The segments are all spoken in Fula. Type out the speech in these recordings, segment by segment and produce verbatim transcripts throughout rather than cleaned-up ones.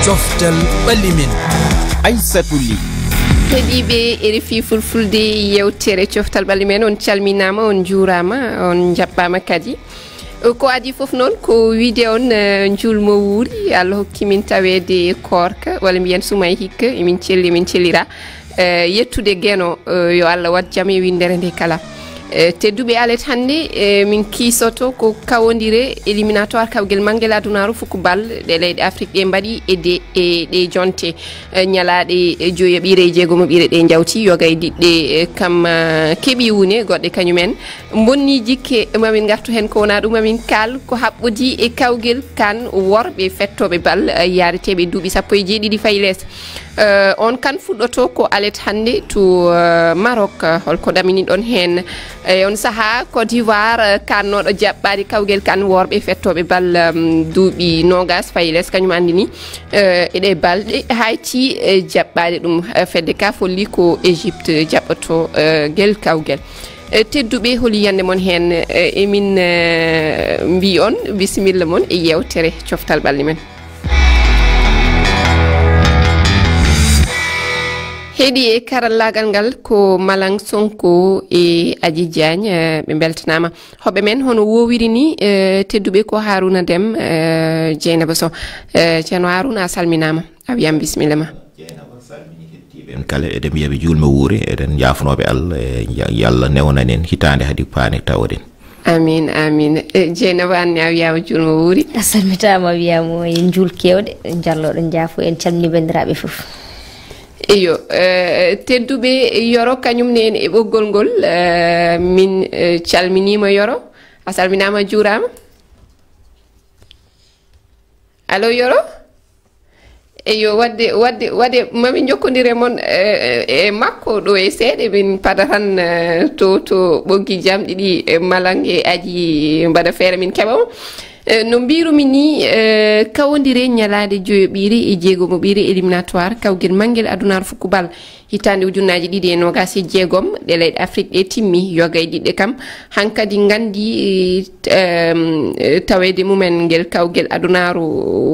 Coftal ɓalli men. Aissatou Ly. Heɗiiɓe R F I Fulfulde, yewtere Coftal Ɓalli Men, on calminaama, on njuuraama, on njaɓɓaama kadi. Ko adii fof noon ko wiyde on, eh, njuul mo wuuri, Allah hokki min taweede koorka, walla mbiyen sumay hikka, emin celli, emin cellira. Eh, yettude Geno, eh, yo Allah waɗ jam e winndere nde kala. Eh, tedduɓe, alet hannde, eh, min kiisoto ko kawondire éliminatoire kawgel manngel adunaaru football ɗe leyɗe Afrik ɗe mbaɗi e de, e ɗe jonte. Eh, ñalaaɗe, eh, joyoɓiire e jeegomoɓiire ɗe njawti, yoga e diɗɗe, eh, kam, eh, keɓi wune goɗɗe kañumen. Bonni jikke, mamin ngartu heen ko wonaa ɗum, mamin kaal ko haɓɓodii e kawgel kan worɓe fettooɓe bal, eh, yaareteeɓe duuɓi sappo e jeeɗiɗi fayi lees. Eh, on kan fuɗɗoto ko alet hannde to, eh, Maroc. Holko ɗaminiɗon heen? E on sahaa, Côte d'Ivoire, eh, kannooɗo jaɓɓaade kawgel kan worɓe fettooɓe bal, em, duuɓi noogas fayi lees, kañum anndini, eh, e ɗe balɗe Haïti, eh, jaɓɓaade ɗum. Eh, fedde ka folli ko Égypte jaɓɓoto, eh, gel kawgel. Eh, tedduɓe, holi yiyannde mon heen? Eh, emin, eh, mbii on bisimilla mon e yewtere Coftal Ɓalli Men. Heɗii e karallaagal ngal ko Malang Sonko e Aji Diagne, eh, ɓe mbeltanaama. Hoɓɓe men, hono woowiri ni, eh, tedduɓe, ko Haruna Dem, eh, Dieynaba Sow. Eh, Ceerno Haruna, a salminaama, a wiyaama bisimilla ma. Dieynaba, salmini heɗtiiɓe en kala, eɗen mbiya ɓe juulma wuuri, eɗen njaafnooɓe Allah, e nja-, yo Allah newnane en hitaande hadi paane tawoɗen. Amiin, amiin. Eh, Dieynaba, aan ne a wiyaama juulma wuuri. A salmitaama, a wiyaama e njuul keewɗe, njallooɗo njaafo, en calmini banndiraaɓe fof. Eyo, eh, tedduɓe, Yoro kañum ne en e ɓoggol ngol, eh, min, eh, calminiima Yoro. A salminaama, a juuraama. Allo Yoro? Eyo, waɗde, waɗde, waɗde, mami njokkondire mon, eh, e makko ɗo e seeɗa, min pada tan, eh, to, to ɓoggi jamɗe ɗi, eh, Malang e Aji mbaɗa feere min keɓa mo. Eh, no mbirumi ni, eh, kawondire ñalaande joyoɓiire e jeegomoɓiire éliminatoire kawgel manngel adunaaru football hitaande ujunnaaji ɗiɗi e noogas e jeegom, ɗe leyɗe Afrik ɗe timmi, yoga e ɗiɗɗe kam, hankadi nganndi, em, taweede mumen ngel kawgel adunaaru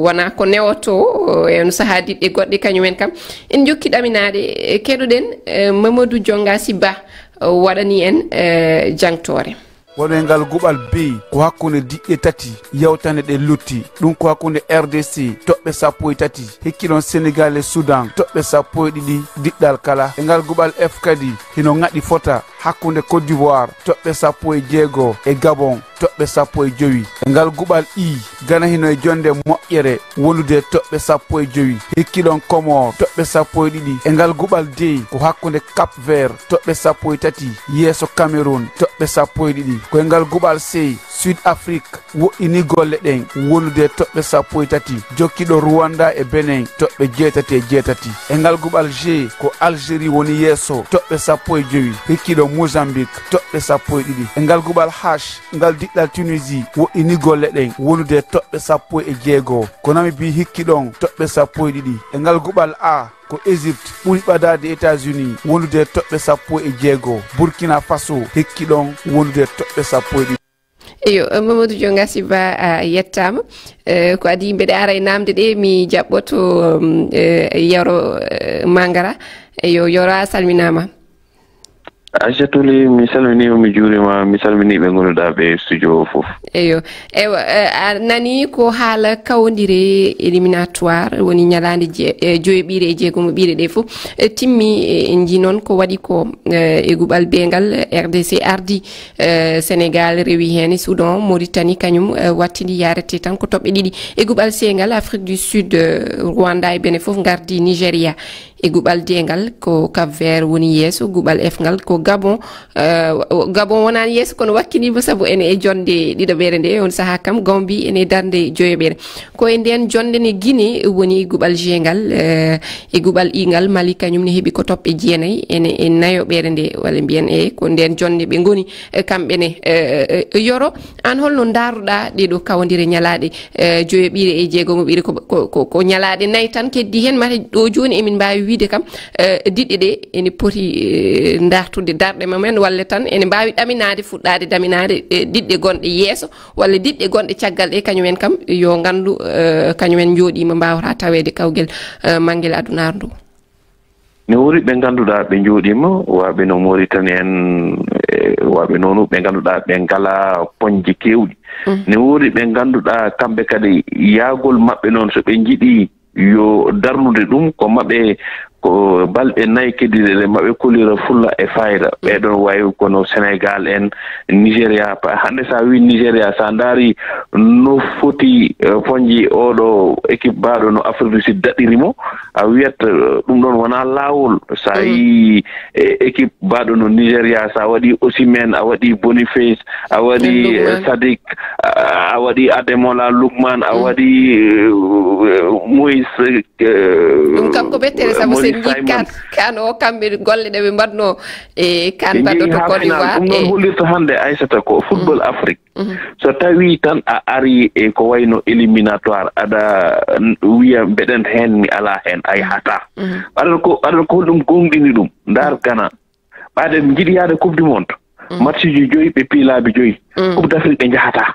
wonaa ko newoto, e on sahaa diɗɗe goɗɗe kañumen kam. En njokki ɗaminaade, e keɗoɗen, eh, Mamadou Dionga Sy Ba, eh, waɗani en, eh, jangtoore. Wano e ngal guɓal B, ko hakkunde diɗɗe tati yawtande ɗe lutti. Ɗum ko hakkunde R D C, toɓɓe sappo e tati, hikki ɗon Senegal e Sudan, toɓɓe sappo e ɗiɗi diɗɗal kala. E ngal guɓal F kadi, hino ŋaɗi fota hakkunde Côte d'Ivoire, toɓɓe sappo e jeego, e Gabon, toɓɓe sappo e jowi. E ngal guɓal I, Gana hino e jonde moƴƴere, wondude e toɓɓe sappo e jowi. Hikki ɗon Comores, toɓɓe sappo e ɗiɗi. E ngal guɓal D, ko hakkunde Cap Vert, toɓɓe sappo e tati, yeeso Cameroun, toɓɓe sappo e ɗiɗi. Ko e ngal guɓal C, Sud Afrique woɗɗini golle ɗen, wondude e toɓɓe sappo e tati, jokki ɗo Rwanda e Benin, toɓɓe jeetati e jeetati. E ngal guɓal G, ko Algérie woni yeeso, toɓɓe sappo e jowi, hikki ɗo Mozambique, toɓɓe sappo e ɗiɗi. E ngal guɓal H, ngal diɗɗal Tunisie woɗɗini golle ɗen, wondude e toɓɓe sappo e jeego. Ko Namibie hikki ɗon, toɓɓe sappo e ɗiɗi. E ngal guɓal A, ko Égypte ɓuri ɓadaade États-Unis, wondude e toɓɓe sappo e jeego. Burkina Faso hikki ɗon, wondude e toɓɓe sappo e ɗiɗi. Eyo, Mamadou Dionga Sy Ba, a yettaama. Eh, ko adii mbeɗa ara e naamnde ɗe, mi jaɓɓoto, um, eh, Yoro, eh, Mangara. Eyo, Yoro, a salminaama. Aissatou Ly, mi salminiima, mi juuriima, mi salminii ɓe ngonduɗaa ɓe e studio o fof. Eyo. Ewa, eh, a nanii ko haala kawondire éliminatoire, woni ñalaande je-, eh, joyoɓiire e jeegomoɓiire ɗe fof, eh, timmi, eh, en njii noon ko waɗi ko, eh, e guɓal B ngal, eh, R D C ardi, eh, Senegal rewi heen, Soudan, Mauritanie kañum, eh, wattidi yaarete tan ko toɓɓe ɗiɗi. E guɓal C ngal, Afrique du Sud, eh, Rwanda e Benin fof ngardi Nigeria. E guɓal D ngal ko Cap Vert woni yeeso, guɓal F ngal ko Gabon. Eh, Gabon wonaani yeeso kono wakkiniima sabu ene e jonde ɗiɗaɓere nde, on sahaa kam Gambie ene e darnde joyoɓere. Ko e nden jonde ne Guinée woni guɓal G ngal, eh, e guɓal I ngal Mali kañum ne heɓi ko toɓɓe jeenayi ene e nayoɓere nde, walla mbiyen e ko nden jonde ɓe ngoni, eh, kamɓe ne, eh, eh, Yoro. Aan holno ndaaruɗaa ɗee ɗoo kawondire ñalaaɗe, eh, joyoɓiire e jeegomoɓiire ko, ko, ko, ko ñalaaɗe nayi tan keddii heen, mate ɗo jooni emin mbaawi Wiyde kam, eh, diɗɗe ɗe ene poti, eh, dartude darɗe mum en, walla tan ene mbaawi ɗaminaade, fuɗɗaade ɗaminaade, eh, diɗɗe gonɗe yeeso, walla diɗɗe gonɗe caggal ɗe, kañum en kam yo nganndu, eh, kañum en njooɗiima, mbaawata taweede kawgel, eh, manngel adunaaru ndu. Ne woodi ɓe ngannduɗaa ɓe njooɗiima, waaɓe no Mauritanie en, eh, waaɓe noonu ɓe ngannduɗaa ɓe ngalaa poñje keewɗi. Mm. Ne woodi ɓe ngannduɗaa kamɓe kadi yaagol maɓɓe noon, so ɓe njiɗi yo darnude ɗum, ko maɓɓe, ko balɗe nayi keddiiɗe ɗe maɓɓe kollira fulla e faayda. Mm. Ɓeɗon wayi kono Sénégal en, Nigéria, pa-, hannde sa wi Nigéria, sa ndaari no foti, eh, poñji oɗo équipe baaɗo no Afrique du Sud daɗiri mo, a wiyat, eh, ɗum ɗon wona laawol. Sa Mm. yi, eh, équipe baaɗo no Nigéria, sa waɗi Osimhen, a waɗi Boniface, a waɗi, eh, Lookman. Sadik, a, a waɗi Ademola Lookman, a Mm. waɗi, eh, Moïse, eh, Ɗum kam ko ɓettere, sabu Moïse sen njii Simon. Kan, kan o kamɓe golle ɗe ɓe mbaɗno e kan Ɓe mbaɗɗo njii to haa Côte final. D'Ivoire. Ɗum ɗon E hollirta hannde, Aissata, ko football Mm. Afrique. Mhm. So tawi tan a ari e ko wayno éliminatoire, aɗa n-, wiya mbeɗen heen, mi alaa heen, a yahataa. Mhm. Aɗa ko, aɗa ko holɗum gonɗini ɗum? Ndaar Ghana. Ɓaade ɓe njiɗi yaade Coupe du Monde. Mm. Match ji joyi, ɓe piilaaɓe joyi. Mm. Coupe d'Afrique ɓe njahataa.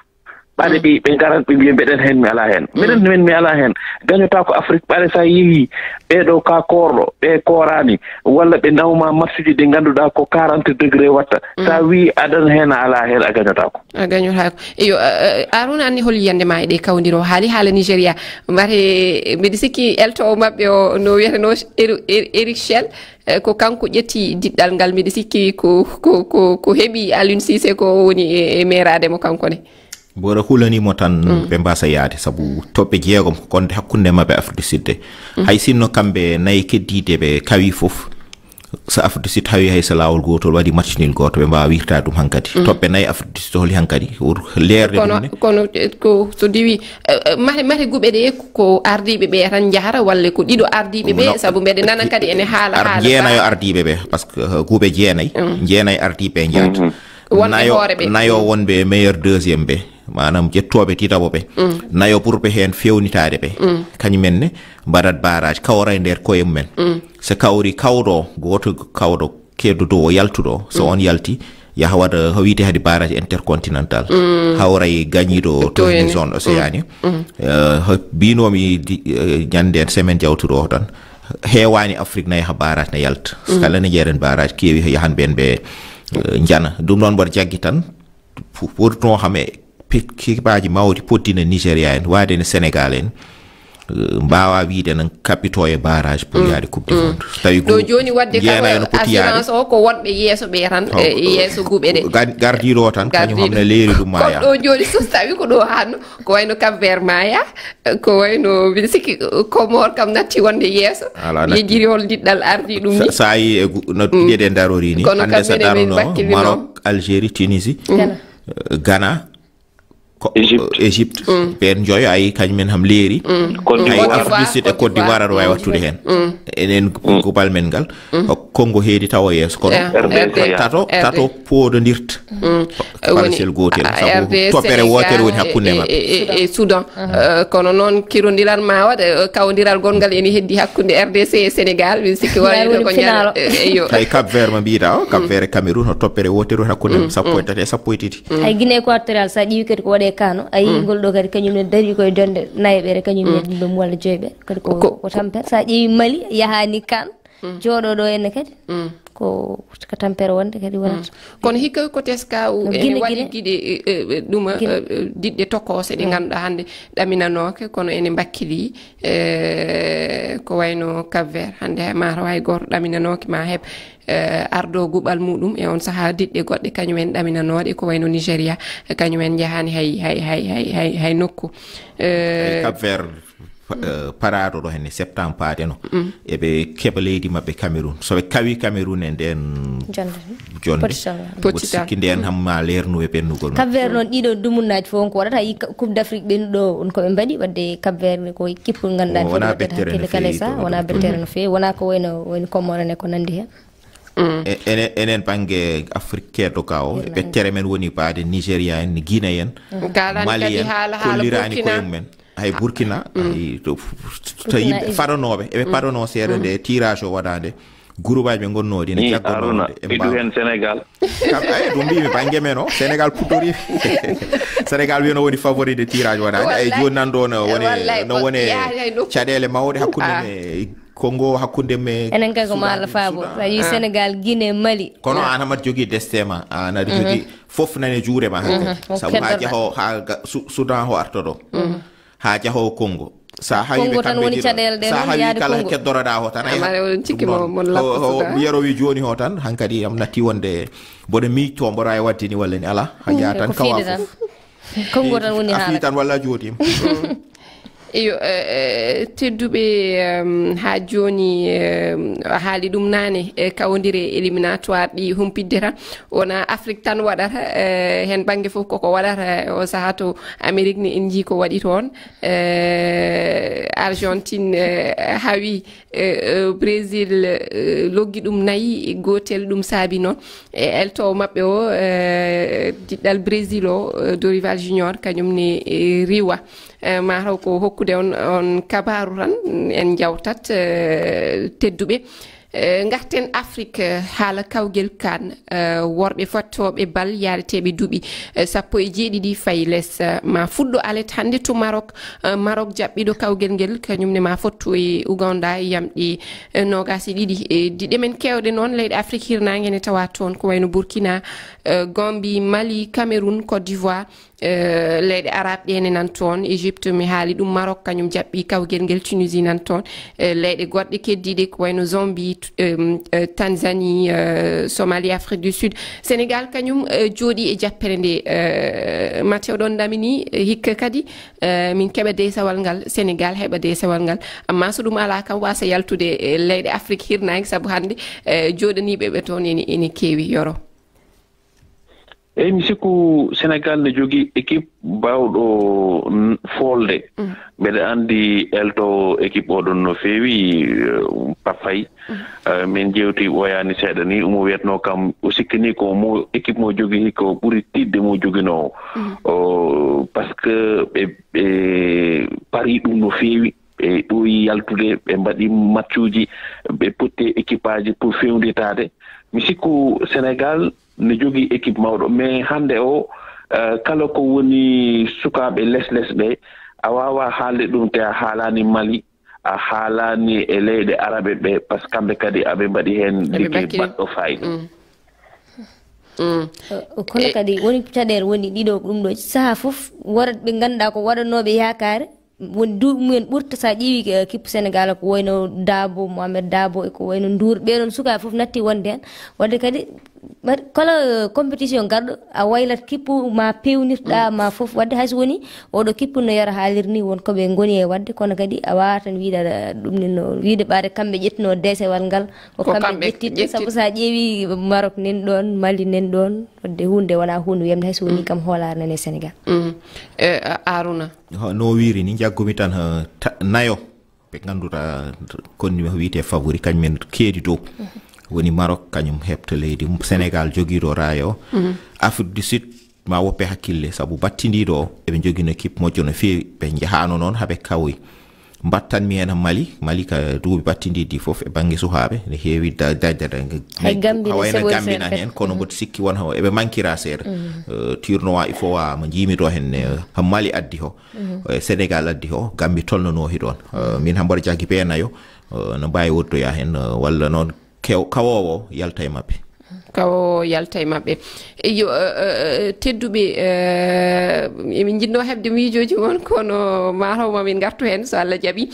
Ɓaade Mm. ɓe, ɓe ngaran, ɓe mbiya mbeɗen heen, mi alaa heen. Mm. Mbeɗen men, mi alaa heen. Gañotaa ko Afrique. Ɓaade sa yehi ɓeɗo ka koorɗo, ɓe kooraani, walla ɓe nawma match ji ɗi ngannduɗaa ko quarante degré watta. Sa Mm. wi adan heen, a alaa heen, a gañotaa ko. A gañotaa ko. Iyo, eh, eh, Aruna, anni hol yiyannde ma e ɗe kawndiro haali haala Nigeria? Mbate, mbiɗa sikki elto o maɓɓe o, no wiyeteno Eri-, Eri-, Eric Shell, eh, ko kanko ƴetti diɗɗal ngal. Mbiɗa sikki ko, ko, ko, ko heɓi Aliou Cissé ko o woni e, e meeraade mo kanko ne. Mboɗo hulani mo tan Mm. ɓe mbasa yaade, sabu toɓɓe jeegom ko konde hakkunde maɓɓe Afrique du Sud de. Mm. Hay sinno kamɓe nayi keddiiɗe ɓe kawi fof, so Afrique du Sud hawi hay so laawol gootol waɗi match nul gooto, ɓe mbaawa wirtaade ɗum hankadi. Mm. Toɓɓe nayi Afrique du Sud holi hankadi? Wor leerde Kono, ɗum ne? Kono, eh, ko so diwi, eh, eh, mate, mate guɓe ɗe ko ardiiɓe ɓe tan njahata, walla ko ɗiɗo ardiiɓe ɓe, No, sabu mbeɗe nana kadi ene haala ar-, haala jeenayo ba- ardiiɓe ɓe, parce que, eh, guɓe jeenayi, Mm. jeenayi ardiiɓe ɓe njahata. Mhm. Wonɓe Nayo, hoore ɓe. nayo Mm. wonɓe meilleur deuxième ɓe, maanaam jettooɓe titaɓo ɓe. Mm. Nayo ɓurɓe heen feewnitaade ɓe. Mm. Kañum en ne mbaɗat barrage, kawra e nder koye mum en. Mm. So kawri kawɗo, gooto kawɗo kedduɗo o yaltuɗo, so Mm. on yalti, yaha waɗa ko wiyetee hadi barrage intercontinental. Mm. Hawra e gañiiɗo To tohni en. zone océan Mm. Mm. Eh, ho-, mbinoomi di-, eh, ñande en semaine jawtuɗo o tan. Heewaani Afrique nayi ha barrage ne yalta. Mm. Kala ne jeeren barrage keewi yahan ɓeen ɓe, eh, njana. Ɗum noon mboɗo jaggi tan, fu-, fotnoo kam e pe-, kibaaji mawɗi poddina Nigeria en, waade no Sénégal en, eh, mbaawa wiide nan kapito e barrage pour Mm. yaade Coupe du Mm. Monde. So tawi Ɗo gu-, jooni waɗde jeenayo kam no poti yaade. Assurance o ko wonɓe yeeso ɓe tan, Taw, eh, yeeso guɓe ɗe. Gar-, gardiiɗo o tan, kañum Gardiiɗo. Hamna leeri ɗum ma Kono yaha. Ɗo jooni so tawi ko ɗo hanno, ko wayno Cap Vert ma ya, ko wayno mbiɗa sikki Comore kam natti wonde yeeso. Ala, natti. Yejjiri hol diɗɗal ardi ɗum Sa-, ni. sa yi e gu-, no Mm. ɗiɗe ɗe darori ni. Kono Hannde kam so minen min daruno bakkilino. Maroc, Algérie, Tunisie, Ghana. eh, Ghana, ko, Égypte. Égypte. Mm. Ɓeen njoyo ayi kañum en ham leeri. Mm. Côte Ayi d'Ivoire. Afrique du Sud e Côte d'Ivoire aɗa waawi wattude heen. Mm. Enen Mm. gubal men ngal. Mm. Ko Congo heedi tawa yeeso kono. Yeah. R D C. Tato, R D. tato poodondirta. Mm. Parcelle Woni, gootel, a, sabu R D C toppere wootere woni Sénégal hakkunde e, maɓɓe. e, e, e Soudan. Eh, kono noon kirondiral ma waɗ, eh, kawdiral gonngal ene heddi hakkunde R D C e Sénégal. Min sikki Ngal wayno woni ko final o. ñande, eh, eyo. Tawi Cap Vert mo mbiɗa o, Cap Mm. Vert e Cameroun, ko toppere wootere woni hakkunde Mm. sappo e Mm. tati e sappo e tati. Mm. Hay Guinée Équatoriale, sa ƴeewi kadi ko waɗe kaano, a yii Mm. ngol ɗo kadi kañum ne darii koye jonde nayeɓere, kañum Mm. ne ɗum ɗum walla joyɓere. Kadi ko, Ko ko tampere. Sa ƴeewi Mali, yahaani kaan, Mm. jooɗo ɗo enne kadi. Mm. Ko, ko tampere wonde kadi wonata. Mm. Kono hikka ko teska u-, No ene Guinée, waɗi Guinée. giɗe, e, e, e, ɗuma, Guinée. e, e, diɗɗe tokoose ɗe Mm. ngannduɗaa hannde ɗaminanooke, kono ene mbakkili, e, ko wayno Cap Vert. Hannde hay mataw hay gooto ɗaminanooke ma heɓ, e, ardo guɓal muɗum e on sahaa diɗɗe goɗɗe kañum en ɗaminanooɗe, ko wayno Nigeria, e, kañum en njahaani hay, hay, hay, hay, hay, hay nokku. E, Ay, Cap Vert, pa-, eh, paraaɗo ɗo henne septembre paadeno. Mm. Eɓe keɓa leydi maɓɓe Cameroun. So ɓe kawi Cameroun e nden Jonde. jonde, Poti sala. Poti mboɗo sala. sikki nden Mm. hamma leernuɓe ɓennugol Cap maɓɓe. Vert noon, ɗiɗo dumunnaaji fof on ko waɗata, a yii ka-, Coupe d'Afrique ɓennuɗo on ko ɓe mbaɗi, wadde Cap Vert ko kippol ngannduɗaa O, wona kadi waɗata bettere no hakkunde kala e feewi, saha, ɗo wona ɗo bettere ɗo. no feewi, wona ko wayno, wayno Comore en e ko nanndi heen. Mm. E-, enen, enen bannge Afrique keedɗo ka o, Enen bettere men woni baade Nigeria en, Guinée en, Kaalani Mali kadi en, haala, haala kolliraani Burkina. koye mumen. Hay Burkina, hay to f- f- to yimɓe faɗanooɓe, eɓe paɗanoo seeɗa nde tirage o waɗaande. Groupe aji ɓe ngonnoo ɗi ne jaggonoo aruna wonde ɓe idu mbawa heen Sénégal. Kam ay ɗum mbimi bannge men o, Sénégal puɗɗori. Sénégal wiya no woni favori de tirage waɗaande. Ay jooni nan ɗo no woni, no woni caɗeele mawɗe hakkunde me Congo, hakkunde me enen kay ko ma Allah faabo. Sa yi Sénégal, Guinée, Mali. Kono an hamat jogii destema, an aɗa jogii fof nane juure ma hankadi. Sabu ha jaho ha Soudan ho artoɗo. Ha jaho Congo. Sa hawi Congo tan woni caɗeele ɗe, sa hawi kala keddoroɗa ho tan. Amare on cikki mo mon lappo. Yerowi joni ho tan hankadi am natti wonde mboɗo miijto mboɗo wawi waddini walla ni ala ha jaa tan kawa fof. Konngol tan woni haala. Tan walla jooɗiima. Eyo, tedduɓe, haa jooni a haali ɗum naane, kawondire éliminatoire ɗi humpitde tan wona Afrique tan waɗata, heen bannge fof koko waɗata. O sahaa to Amérique ne en njii ko waɗi toon. Argentine hawi Brésil, loggi ɗum nayi, gootel ɗum saabi noon e eltoowo maɓɓe o, diɗɗal Brésil o, Dorival Junior, kañum ne riiwa. Mataw ko hokkude on on kabaaru tan en njawtat, tedduɓe. Ngarten Afrique, haala kawgel kan, worɓe fattooɓe bal yaareteeɓe duuɓi sappo e jeeɗiɗi fayi les. Ma fuɗɗo alet hannde to Maroc. Maroc jaɓɓiiɗo kawgel ngel, kañum ne ma fottu e Ouganda e yamɗi noogas e ɗiɗi. Diɗe men keewɗe noon, leyɗe Afrique hirnaange ne tawa toon, ko wayno Burkina, Gambie, Mali, Cameroun, Côte d'Ivoire. Leyɗe arabe ɗe ne nan toon, Égypte mi haali ɗum, Maroc kañum jaɓɓi kawgel ngel, Tunisie nan toon. Leyɗe goɗɗe keddiiɗe ko wayno Zambie, Tanzanie, Somalie, Afrique du Sud. Sénégal kañum jooɗi e jappere nde. Mateo ɗon ndamini hikka kadi min keɓa deesawal ngal, Sénégal heɓa deesawal ngal. Amma so ɗum ala kam wasa yaltude leyɗe Afrique hirnaange, sabu hannde jooɗaniiɓe ɓe toon ene keewi. Yoro. Eyi, mi sikku Sénégal ne jogii équipe baawɗo foolde. Mbeɗa anndi elto équipe oɗon no feewi, Pafay. Min jewti ɓooyaani seeɗa ni, omo wiyatnoo kam o sikkanii ko mo équipe mo jogii ko ɓuri tiiɗde mo joginoo. Par ce que ɓe ɓe parii ɗum no feewi. Ɓe ɗooyi yaltude, ɓe mbaɗi matchuuji, ɓe potti e équipeaaji pour feewnitaade. Mi sikku Sénégal ne jogii équipe mawɗo, mais hannde o, kala ko woni sukaaɓe les les ɓe, a waawaa haalde ɗum te a haalaani Mali, a haalaani e leyɗe arabe ɓe, par ce que kamɓe kadi aɓe mbaɗi heen liggey baɗɗo faayiida. Kono kadi woni caɗeele woni ɗiɗo ɗum ɗo sahaa fof, worat ɓe ngannduɗaa ko waɗanooɓe yaakaare. Woni duuɓi mumen ɓurta, so a ƴeewi kippu Sénégal ko wayno Dabo, Mohamed Dabo, e ko wayno Ndour, ɓee ɗoon sukaaɓe fof natti wonde heen. Wadde kadi kala compétition garɗo a waylat kippu ma peewnirɗa ma fof. Wadde hay so woni oɗo kippu no yara haaliri ni won ko ɓe ngoni e wadde, kono kadi a waawata tan wiide aɗa ɗum ni no wiide ɓaade kamɓe ƴettuno deesewal ngal ko kamɓe ƴettitta, sabu so a ƴeewi Maroc nen ɗoon, Mali nen ɗoon. Wadde huunde wona huunde wiyamde hay so woni kam hoolaare nane Sénégal. Aruna. No wiiri ni, njaggumi tan nayo ɓe ngannduta konni wiyte favori, kañumen keedi dow. Woni Maroc, kañum heɓta leydi mum, Sénégal jogiiɗo raaya o. Afrique du Sud ma woppe hakkille, sabu battindiiɗo o eɓe njogino équipe moƴƴo no feewi, ɓe njahaano noon haɓe kawoyi. Mbattanmi heen Mali, Mali ka duuɓi battindiiɗi fof e bannge suhaaɓe ne heewi dañde. Hay Gambie ne seɓoyi seeɗa kadi. Hawayno Gambie nan heen, kono mboɗo sikki won haw eɓe mankira seeɗa. Tournoi il faut wa mo njiimi ɗo heen ne, Mali addi ho, Sénégal addi ho, Gambie tolnanoohi ɗoon. Min ham mboɗo jaggi bee nayo, no mbaawi woddoya heen, walla noon kawoowo yalta e maɓɓe. Kawo yalta e maɓɓe. Eyo, tedduɓe, emin njinnoo heɓde miijooji mon, kono mataw ma min ngartu heen so Allah jaɓi.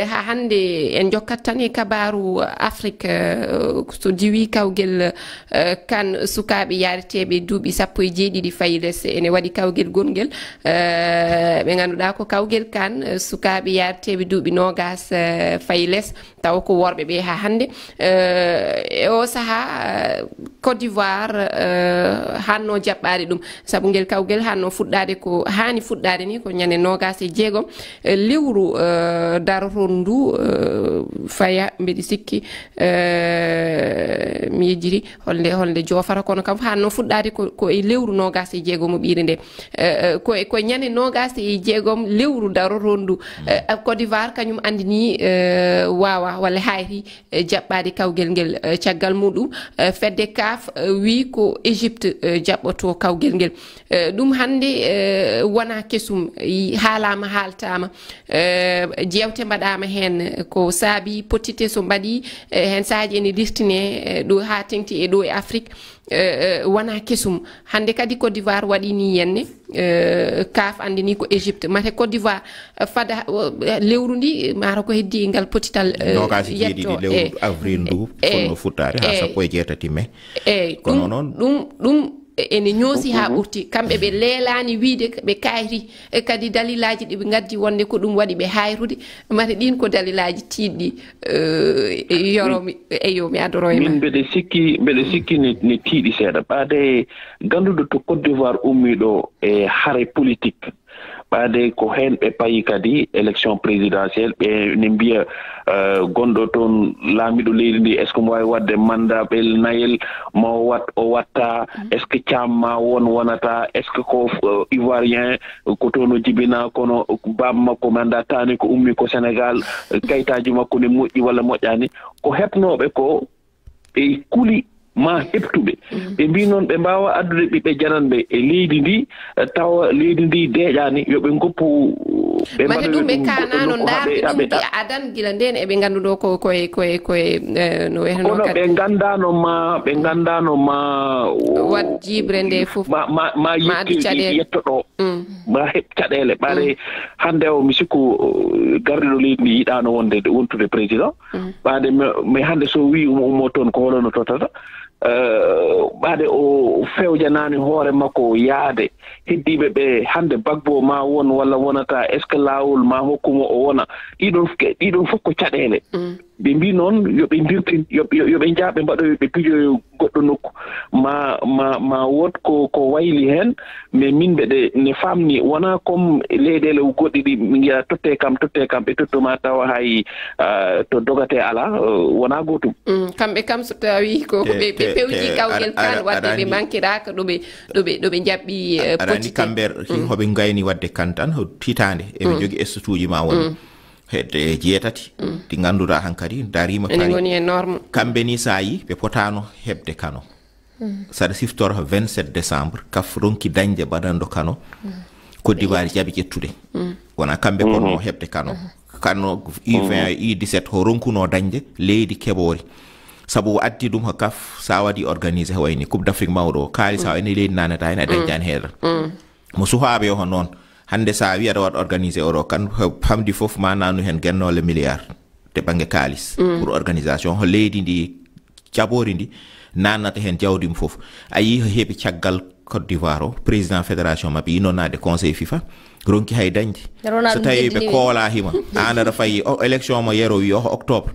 Haa hannde en njokkat tan e kabaaru Afrique. So diwi kawgel kan sukaaɓe yaareteeɓe duuɓi sappo e jeeɗiɗi fayi les, ene waɗi kawgel gongel ɓe ngannduɗaa ko kawgel kan sukaaɓe yaareteeɓe duuɓi noogas fayi les. Tawa ko worɓe ɓe haa hannde. E o sahaa, eh, Côte d'Ivoire, eh, hanno jaɓɓaade ɗum. Sabu ngel kawgel hanno fuɗɗaade ko haani fuɗɗaade ni, ko ñande noogaas e jeegom, eh, lewru, eh, darotoondu ndu, eh, faya, mbeɗi sikki, eh, mi yejjiti holnde, holnde joofata, kono kam hanno fuɗɗaade ko, ko e lewru noogaas e jeegom o ɓiire nde. Eh, eh, ko e, ko e ñande noogaas e jeegom lewru darotoondu ndu. Eh, Côte d'Ivoire kañum anndini, eh, waawa walla haayri, eh, jaɓɓaade kawgel ngel. Eh, caggal muɗum, eh, fedde kaaf, eh, wi ko Égypte, eh, jaɓɓoto kawgel ngel. Eh, ɗum hannde, eh, wona kesum, i-, haalaama, haaltaama, eh, jeewte mbaɗaama heen, ko saabi potite so mbaɗi, eh, heen sahaaji ene dirtine, eh, ɗo haa teŋti e ɗo e Afrik, eh, eh, wona kesum. Hannde kadi Côte d'Ivoire waɗi ni yenne, eh, kaaf anndini ko Égypte. Mate Côte d'Ivoire, eh, fada, eh, lewru ndi, mata ko heddi ngal potital, eh, noogaas e jeeɗiɗi yetto, lewru eh, avril ndu, eh, fotno futtaade haa eh, sappo e jeetati mai. Eeyi, kono ɗum, noon ɗum, ɗum ene ñoosi haa ɓurti. Kamɓe ɓe leelaani wiyde ɓe kaayri, e kadi dalilaaji ɗi ɓe ngaddi wonde ko ɗum waɗi ɓe haayrude. Mate ɗiin ko dalilaaji tiiɗɗi, eh, yoro mi, eyo, mi adoro e ma. Min mbeɗe sikki, mbeɗe sikki ne, ne tiiɗi seeɗa. Ɓaade ganduɗo to Côte d'Ivoire ummiiɗo e hare politique. Ɓaade ko heen ɓe payi kadi élection présidentielle, ɓe ne mbiya, eh, gonɗo toon laamiɗo leydi ndi, est-ce que mo waawi waɗde mandat ɓel nayel, ma o wat, o watta, est-ce que Caam ma won, wonata, est-ce que ko, eh, Ivoirien, ko toon o jibina, kono baaba makko mi anndaa taani ko ummi ko Sénégal, kayitaaji makko ne moƴƴi walla moƴƴaani. Ko heɓnooɓe ko ɓe kuli ma heɓtuɓe. Ɓe mbii noon ɓe mbaawa addude ɓiɓɓe jananɓe e leydi ndi, eh, tawa leydi ndi deeƴaani, yo ɓe ngoppu, ɓe mbaɗoyo ɗum goɗɗo nokku haa ɓe, haa ɓe ɗa-, adan gila ndeen eɓe ngannduɗo ko, koye, koye, koye, eh, no wiyeteno kono kadi. Ɓe nganndaano ma, ɓe nganndaano ma, o-, wat jiiɓre nde fof. Ma, ma, ma yetto ɗo. Ma heɓ caɗeele. Ɓaade hannde o, mi sikku, uh, gardiiɗo leydi ndi yiɗaano wonde, wontude président. Ɓaade mi, mi hannde so wii ummo, ummo toon ko holo no tottata? Eh, ɓaade o fewjanaani hoore makko yaade heddiiɓe ɓe hannde Gbagbo ma won walla wonata, est-ce que laawol ma hokku mo o wona? Ɗiɗon, ɗiɗon fof ko caɗeele. Ɓe mbii noon yo ɓe ndirtin, yo, yo, yo ɓe njah ɓe mbaɗoyo, ɓe pijoyo goɗɗo nokku. Ma, ma, ma wood ko, ko wayli heen, mais min mbeɗe ne faamni, wonaa comme leyɗeele goɗɗe ɗi min ngiya totte kam, totte kam, ɓe tottu ma tawa hay, ah, to dogate alaa, eh, wonaa gootum. Mm, kamɓe kam so tawi ko, ko ɓe, ɓe pewji kawgel kan, wadde ɓe mankiraaka ɗo ɓe, ɗo ɓe, ɗo ɓe njaɓɓi, eh, aɗa anndi potite. Kamɓe, hoɓe ngayni wadde kan tan, hitaande, eɓe njogi estatuuji ma won. Hedde jeetati, ɗi ngannduɗaa hankadi dariima. Ene ngoni e norme. Kamɓe ni, so a yi, ɓe potaano heɓde kano. Saɗa siftora vingt-sept décembre, kaf ronki dañde baɗanɗo kano. Côte d'Ivoire jaɓi ƴettude. Wona kamɓe ponno heɓde kano. Kano U vingt, U dix-sept, ho ronkuno dañde leydi keɓoori. Sabu o addi ɗum ho kaf, sa waɗi organisé, ho wayni Coupe d'Afrique mawɗo o, kaali sa ene leydi nanata, ene dañde an heeɗa. Mo suhaaɓe o noon, hannde so a wii aɗa waɗa organisé oɗo kan, ha-, hamdi fof ma nannu heen gennoole milliard to bannge kaalis pour organisation. Ho leydi ndi, jaɓoori ndi, nannata heen jawdi mum fof. A yii ho heɓi caggal Côte d'Ivoire o, président fédération maɓɓe yino naade conseil fifa, ronki hay dañde. So tawi ɓe koolaa hima, aan aɗa fayi, o élection mo yero wi o octobre.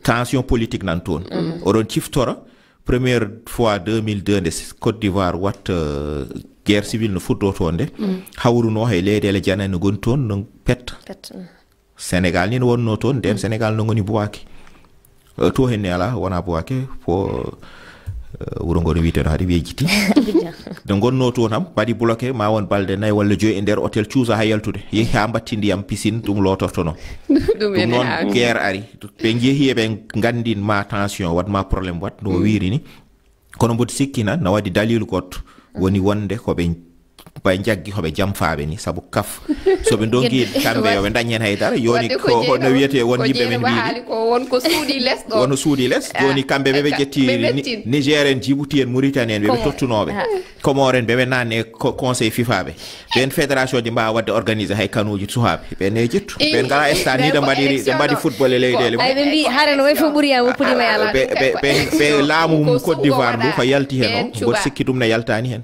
Tension politique nan toon. Oɗon ciftora, première fois deux mille deux nde Côte d'Ivoire wat, euh, guerre civile no fuɗɗo toon nde. Hawruno hay leyɗeele janane no ngoni toon no petta. Petta. Sénégal ni no wonno toon, nden Sénégal no ngoni Bouaké. Euh, to henne alaa, wona Bouaké, ko, euh, wuro ngo no wiyeteno hade Wejiti. Nde ngonno toon ham, mbaɗi bloqué, ma won balɗe nayi walla joyi e nder hôtel, cuusa haa yaltude. Yehi haa mbatti ndiyam piscine, ɗum lootortono. Ɗum noon guerre ari. Ɓe njehi eɓe nganndin ma tension, waɗ ma problème, waɗ no wiiri ni. Kono mboɗo sikki na, na waɗi daliilu goɗɗo. Woni wonde ko ɓe, ɓe njaggi ko ɓe jamfaaɓe ni, sabu kaf. So ɓe ndongi kamɓe yo ɓe ndañ heen hay dara. Jooni ko, ko no wiyetee won yimɓe men mbiyi ko won ko suuɗi les ɗo. Won suuɗi les. Jooni kamɓe ɓe ɓe jetti Ni-, Niger en, Djibouti en, Mauritanie en, ɓe ɓe tottunooɓe. Comores en, ɓe ɓe naanne ko conseil fifa ɓe. Ɓeen fédération ji mbaawa waɗde organisé hay kanuuji suhaaɓe. Ɓeen e ƴettu. Ɓeen ngalaa stade ni ɓe mbaɗiri, ɓe mbaɗi football e leyɗeele mum. Ay, ɓe mbii hare no way fof ɓuri ya woppude ma yalaa. Ɓe, ɓe, ɓe, ɓe laamu mum Côte d'Ivoire ndu ko yalti heen o, mboɗo sikki ɗum ne yaltaani heen.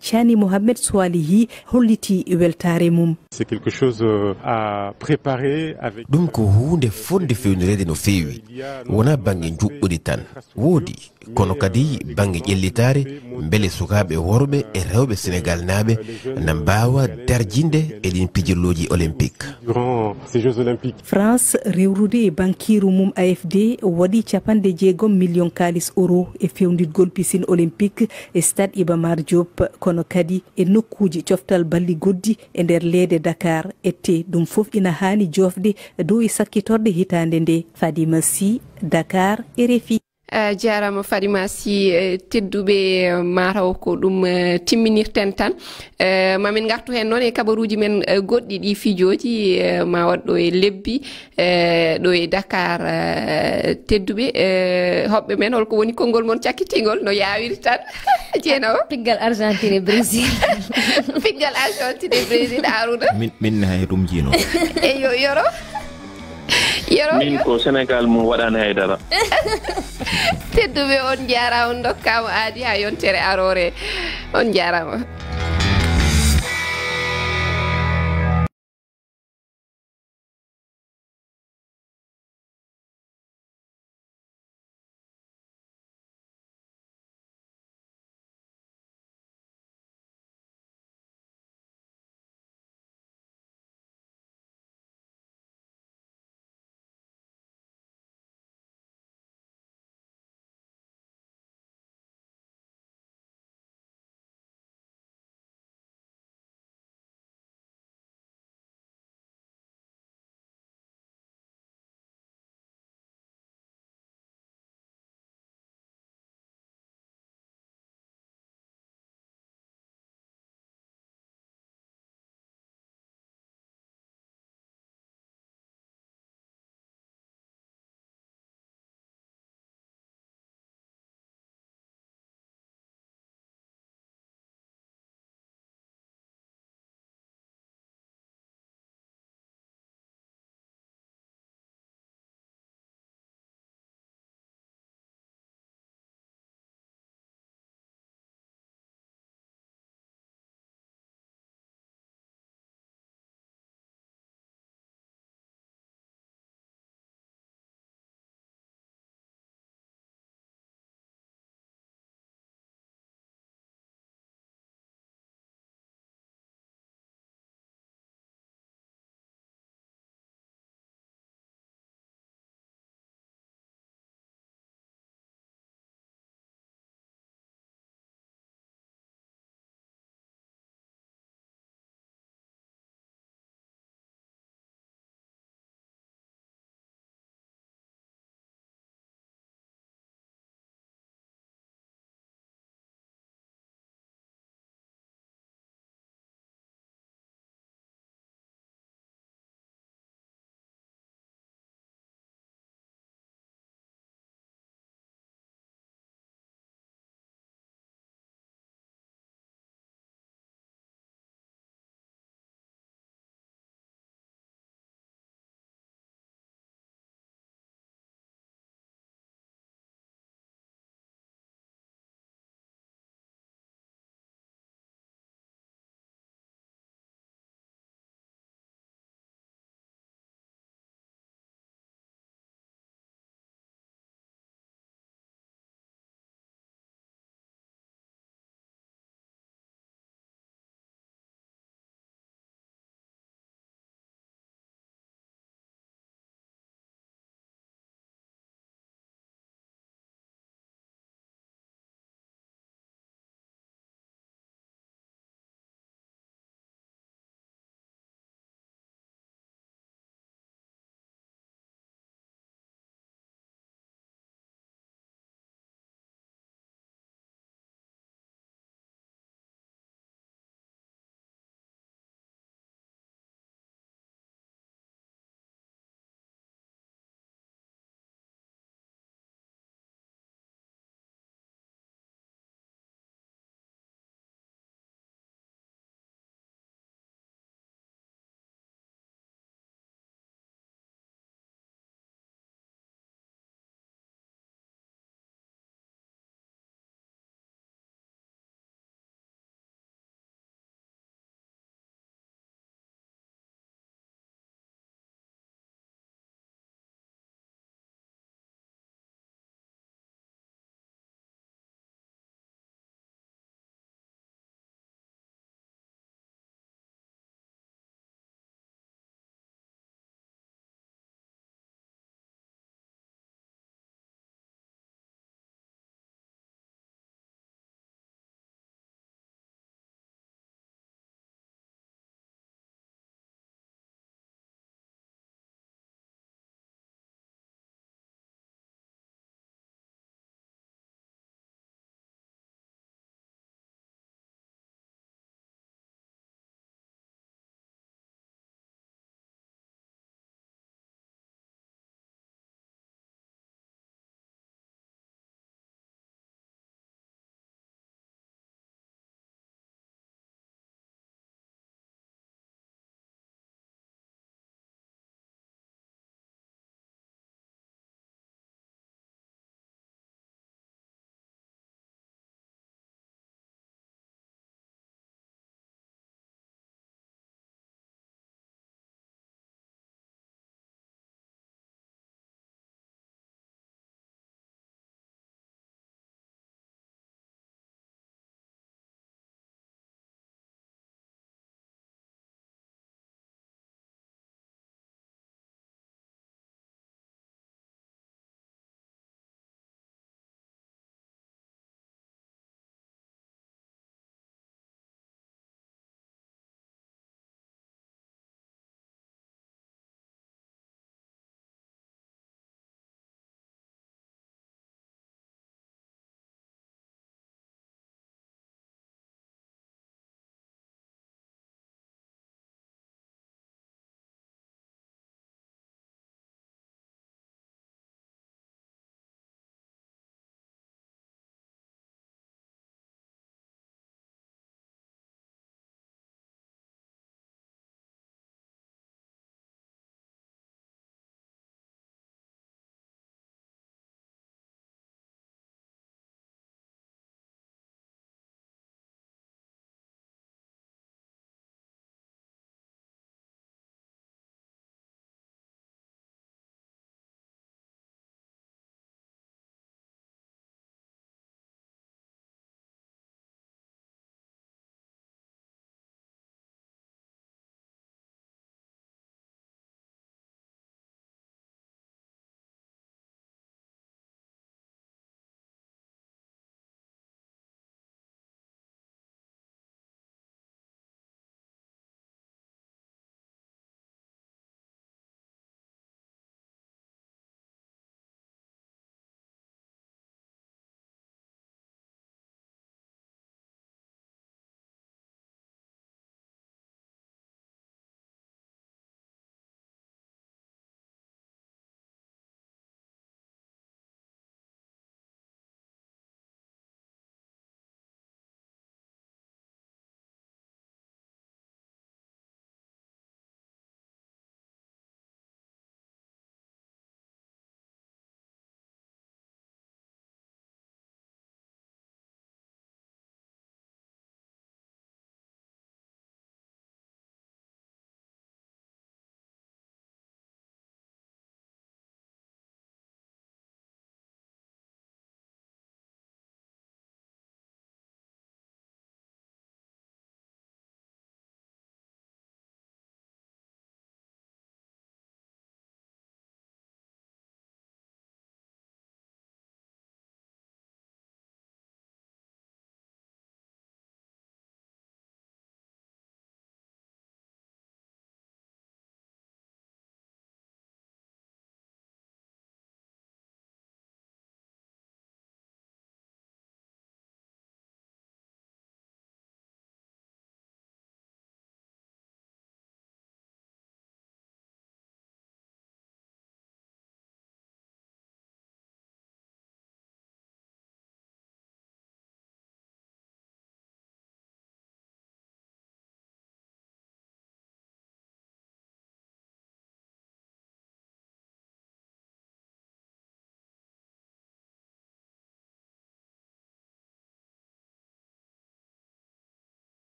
Cani Mohamed Soalihi holliti weltaare mum. C'est quelque chose euh, à préparer avec Ɗum ko huunde fotnde fewnireede no feewi. Wonaa bannge njuɓɓudi tan. Woodi, kono kadi bannge ƴellitaare, mbele sukaaɓe worɓe e rewɓe Senegaalnaaɓe na mbaawa darjinde e ɗiin pijirlooji olympique. Durant ces Jeux Olympiques. France, rewrude e bankiiru mum A F D, waɗi capanɗe jeegom million kaalis euro e fewndirgol piscine olympique e stade Iba Mar Diop, kono kadi e nokkuuji coftal balli goɗɗi e nder leede Dakar ette. Ɗum fof ina haani joofde dow e sakkitorɗe hitaande nde. Fadima Sy, Dakar, R F I. A jarama Fadima Sy. Eh, tedduɓe, eh, mataw ko ɗum eh, timminirten tan. Eh, mamin gartu hen noon e kabaruji men eh, goɗɗi ɗi fijoji eh, ma waɗɗo e lebbi eh, ɗo e Dakar. Eh, tedduɓe, eh, hoɓɓe men, holko woni konngol mon cakkitingol no yawiri tan? Jeena o. Piggal Argentine e Brésil. Piggal Argentine e Brésil, Arouna. Min min hay ɗum jino. Eyo, Yoro. Yoro. Min ko Sénégal mo waɗani haydara. Tedduɓe, on jarama, on dokkama aadi ha yontere arore. On jarama.